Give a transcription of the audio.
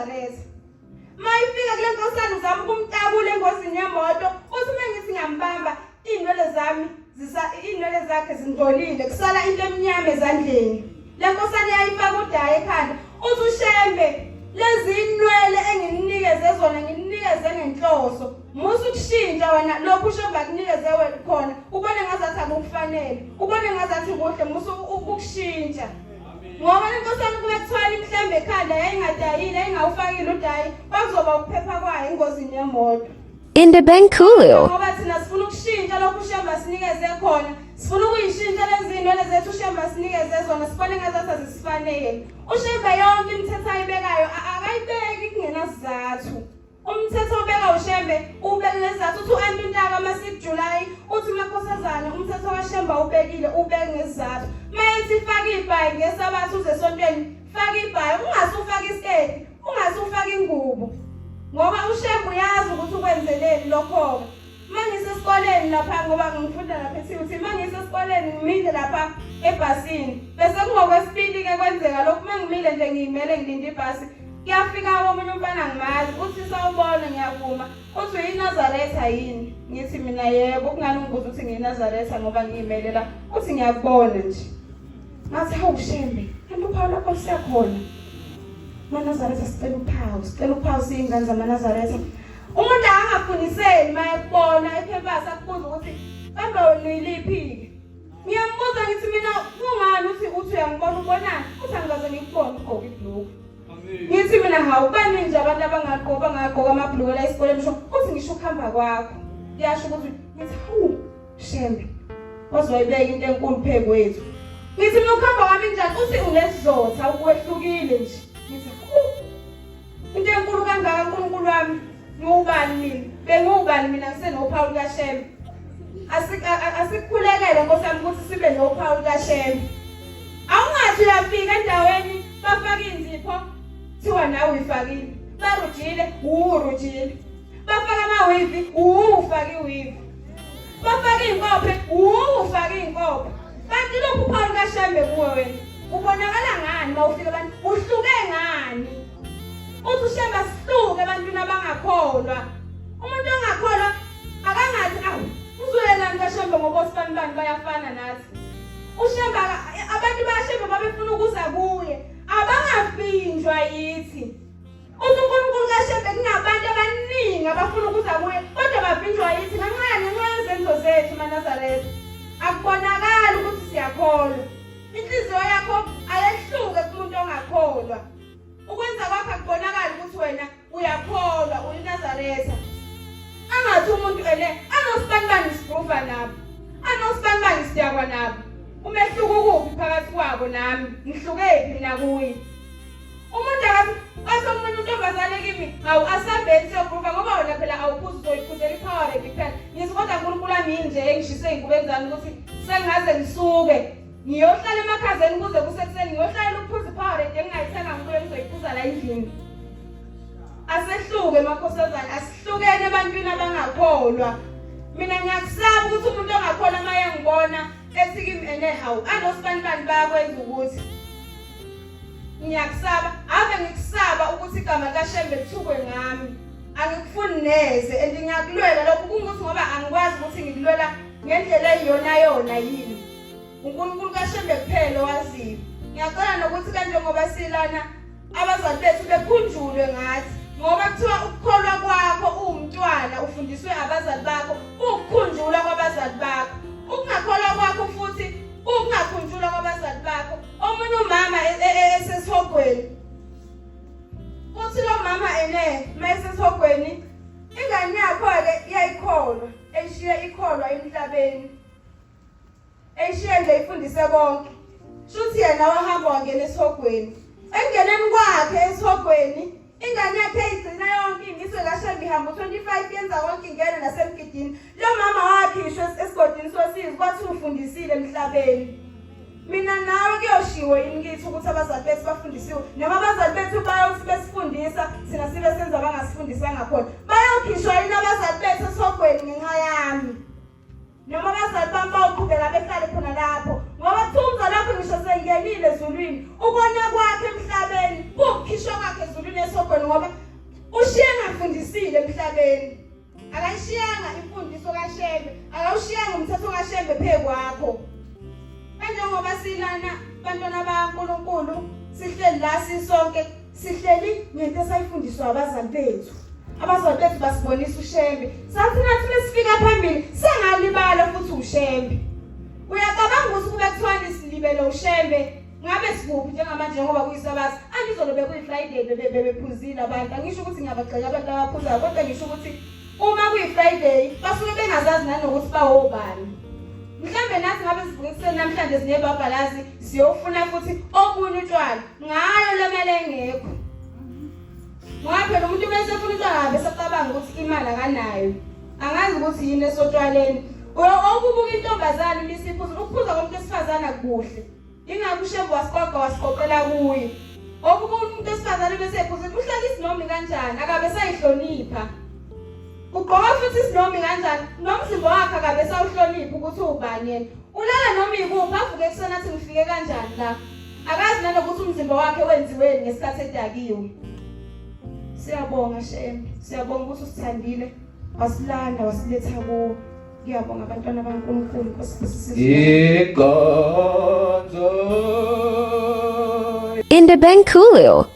uyiNazaretha. Mayifika kule nkosana uzama ukumtakula engozini yemoto, uthi uma ngithi ngiyambamba iy'nwele zami iy'nwele zakhe zingcolile, kusala into emnyama ezandleni. Le nkosana yayifaka udayi ekhanda, uthi uShembe lezi inwele engininikeze zona ngininikeze ngenhloso. Musa ukushintsha wena lokhu uShembe akunikeze wena khona, ubone ngazathi akukufanele, ubone ngazathi kuhle, musa ukushintsha. Ngoba inkosi yami kube kuthwala imhlambe ekhanda yayingadayile yayingawufakile udayi kwakuzoba ukuphepha kwayo engozini yemoto. Indebenkulu. Ngoba thina sifuna ukushintsha lokhu uShembe asinikeze khona. Sifuna ukuyishintsha lezi zinwele zethu uShembe asinikeze zona sibone ngazathi azisifanele. UShembe yonke imithetho ayibekayo akayibeki kungenasizathu. Umthetho obeka uShembe ubeke ngesizathu uthi u-Anti Ntaka uma sikuJulayi uthi umakhosazane umthetho kaShembe awubekile ubeke ngesizathu. Mayethi faka ibhayi ngesabatha uze esontweni faka ibhayi ungase ufake isiketi ungase ufake ingubo ngoba uShembe uyazi ukuthi ukwenzeleni lokho-ke. Uma ngisesikoleni lapha ngoba ngifunda lapha eTUT, uma ngisesikoleni ngimile lapha ebhasini bese kungokwesibili-ke kwenzeka lokhu uma ngimile nje ngiyimele ngilinde ibhasi kuyafika omunye umfana ngimazi uthi sawubona ngiyavuma uthi uyinazaretha yini ngithi mina yebo kungani ungibuza ukuthi ngiyinazaretha ngoba ngiyimele la uthi ngiyakubona nje ngathi hawu shembe kanti uphawu lakho lusekhona manazaretha sicela uphawu sicela uphawu siyingane zamanazaretha Umuntu akangafuniseli uma ekubona ephepasa akubuza ukuthi kambe wena uyiliphi-ke. Ngiyambuza ngithi mina kungani uthi uthi uyangibona ubonani? Uthi angikaze ngikubone ugqoke ibhulukwe. Ngithi mina hawu baningi nje abantu abangagqoka bangagqoka amabhulukwe la esikoleni ngisho uthi ngisho ukuhamba kwakho. Kuyasho ukuthi ngithi hawu Shembe waze wayibeka into enkulu phe kwethu. Ngithi mina ukuhamba kwami njani uthi unesizotha ukwehlukile nje. Ngithi hawu Into enkulu kangaka uNkulunkulu wami, ngiwubani mina? Bengiwubani mina ngisenophawu lukaShembe? Asikukhulekele Nkosi yami ukuthi sibe nophawu lukaShembe. Awungathi uyafika endaweni bafaka inzipho kuthiwa nawe uyifakile. Barujile, urujile. Bafaka amawivi, ufake iwivi. Bafaka iy'nkophe, ufake iy'nkophe. Kanti lokhu uphawu lukaShembe kuwe wena. Ubonakala ngani uma ufika abantu? Uhluke ngani? Uthi uShembe asihluke ebantwini abangakholwa. Umuntu ongakholwa akangathi awu uzwelani kaShembe ngoba osibani bani bayafana nathi. UShembe abantu baShembe babefuna ukuza kuye abangavinjwa yithi. Uthi uNkulunkulu kaShembe kunabantu abaningi abafuna ukuza kuye kodwa bavinjwa yithi ngenxa yani ngenxa yezenzo zethu maNazaretha. Akubonakali ukuthi siyakholwa. Inhliziyo yakho ayehluke kumuntu ongakholwa. Ukwenza kwakho akubonakali ukuthi wena uyakholwa uyiNazaretha. Angathi umuntu ene anosibanibani sigruva nabo. Anosibanibani sidakwa nabo. Umehluko ukuphi phakathi kwabo nami? Ngihlukephi mina kuye? Umuntu akathi athi omunye untombazane kimi hawu asambeni siyogruva ngoba wena phela awuphuzi uzoyiphuzela i-power ready kuphela. Ngithi kodwa uNkulunkulu wami yini nje engishise iy'ngubo zami ukuthi sengingaze ngisuke ngiyohlala emakhazeni kuze kusekuseni ngiyohlalela ukuphuza i-power ready engingayithenga ngibuye ngizoyiphuza la endlini. Asehluke makhosazane, asihlukene ebantwini abangakholwa. Mina ngiyakusaba ukuthi umuntu ongakholwa uma engibona ethi kimi ene hawu anosibanibani bayakwenza ukuthi Ngiyakusaba, ave ngikusaba ukuthi igama likaShembe lithukwe ngami. Angikufuni neze and ngiyakulwela lokhu kungukuthi ngoba angikwazi ukuthi ngikulwela ngendlela eyiyona yona yini. uNkulunkulu kaShembe kuphela owaziyo. Ngiyacela nokuthi kanjengoba silana abazali bethu bekhunjulwe ngathi ngoba kuthiwa ukukholwa kwakho uwumntwana ufundiswe abazali bakho ukukhunjulwa kwabazali bakho ukungakholwa kwakho futhi ukungakhunjulwa kwabazali bakho Omunye umama e, e, e, esesihogweni uthi lo mama ene mayesesihogweni ingane yakho-ke iyayikholwa eyishiye ikholwa emhlabeni eyishiye nje ifundise konke shuthi yena wahamba wangena esihogweni ekungeneni kwakhe esihogweni Ingane yakhe igcina yonke imiso kaShembe ihamba u-25 yenza konke ingene nasemgidini. Lo mama wakhishwa esigodini sosizi kwathi ufundisile emhlabeni. Mina nawe kuyoshiwo yini kithi ukuthi abazali bethu bafundisiwe noma abazali bethu bayothi besifundisa thina sibe senza abangasifundisanga khona. Bayokhishwa yini abazali bethu esihogweni ngenxa yami? Noma abazali bami bawuqhubeka behlale khona lapho ngoba kuthiwa umzali wakho ngisho sengenile ezulwini ukona kwakhe emhlabeni kuwukukhishwa kwakhe ezulwini esogweni ngoba lana bantwana bakaNkulunkulu sihleli la sisonke sihleli ngento esayifundiswa abazali bethu. Abazali bethu basibonisa uShembe. Sathi nathi mesifika phambili sengalibala futhi uShembe. Uyacabanga ukuthi kube kuthiwa nisilibele uShembe ngabe sikuphi njengamanje njengoba kuyisabatha angizolo bekuyi-friday bebephuzile abantu angisho ukuthi ngiyabagxeka abantu abaphuzayo kodwa ngisho ukuthi uma kuyi-friday basuke bengazazi nanokuthi bawobani mhlawumbe nathi ngabe sivuke ekuseni namhlanje sinebhabhalazi siyofuna futhi obunye utshwala ngayo le mali engekho ngoba phela umuntu uma esefuna utshwala ngabe esacabanga ukuthi imali akanayo angazi ukuthi yini esotshwaleni okubuka intombazane uma isiphuza ukuphuza komuntu wesifazane akukuhle Ingakho uShembe wasiqoqa wasiqoqela kuye. Okuba umuntu wesifazane bese ephuzile uhlala isinomi kanjani akabe sayihlonipha. Ugqoka futhi isinomi kanjani nomzimba wakhe akabe sawuhlonipha ukuthi uwubani yena. Ulala noma ikuphi avuke ekuseni athi ngifike kanjani la. Akazi nanokuthi umzimba wakhe wenziweni ngesikhathi edakiwe. Siyabonga Shembe, siyabonga ukuthi usithandile wasilanda wasiletha kuwe. Ngiyabonga abantwana baNkulunkulu Nkosi busise. Inkonzo In the Bengkulu.